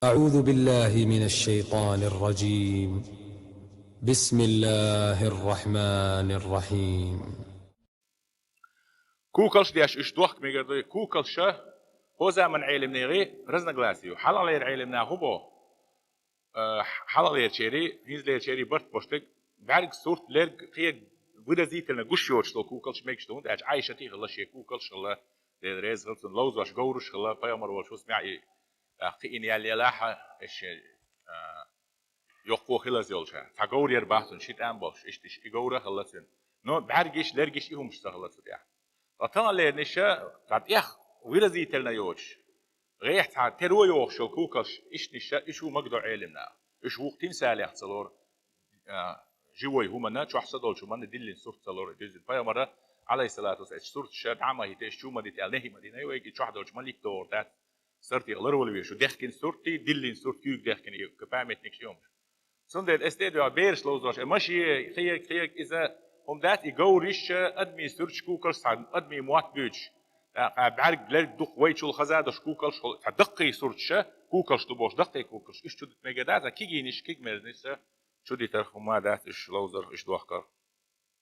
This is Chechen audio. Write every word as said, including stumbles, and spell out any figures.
أعوذ بالله من الشيطان الرجيم. بسم الله الرحمن الرحيم. Кукалш деш уьш дохка мегар ду, кукалш ша хӀо заман Ӏелимнеги разногласие ю. Хьалхалера Ӏелимнаха хӀу бо? Э, хьалхалерчери, хӀинзлерчери барт бош дерг, бӀарг сурт лерг кхе выразительно гуш йоцуш долу кукалш мегаш ду, хӀунда аьлча Ӏайшатий хилла шен кукалш хилла, Дела реза хила цунна, ловзош говраш хилла, пайхамар волчу хӀусамехь и, а, кхиъна ял елахьа, эш, а, йоккхо хилаза йолча. Цхьа говр яр бахьа цунна, ши тӀам болуш, иштта и говра а хилла цуьнан. Но бӀаьргиш, лергиш и хӀумаш ца хилла цу тӀехь. Ткъа таханлерниш ша, цхьа тӀех выразительно йоцуш, гӀехь цхьа теро йохуш йолу кукалш, иштаниш ша, уьш ву магадо Ӏелимнаха. Уьш вукху тимсалех ца лору, а, живой хӀуманна, чохь са долчу хӀуманна диллина сурт ца лору, дуьззина пайхамара, Ӏалайхиссалату вассалам, эцу сурташа дӀа ма хӀита, эш чу ма дита аьлла, нехӀи ма дина, вайга и чохь долчу ма лита догӀур дац. Сартех ларвала везаш ву, дехкина суртий, диллина сурт, куьйга дехкина и памятник ши хӀумаш. Цундела эс де а доьгӀу бераш ловзош, э, машине, кхега, кхега иза хӀума дац, и говриш а, адамийн сурташ, кукалш цхьа адамийн мотт буьйцуш. ТӀаккха бӀаьрг, лерг дукха вайчул хаза долуш кукалш, цхьа даккхий сурташ а, кукалш ду бохуш, даккхий кукалш. Уьш чу дита мегар дац, а кигийниш, кигмерзаниш а чу дитарх хӀума дац, уьш ловзарх, уьш дохкарх.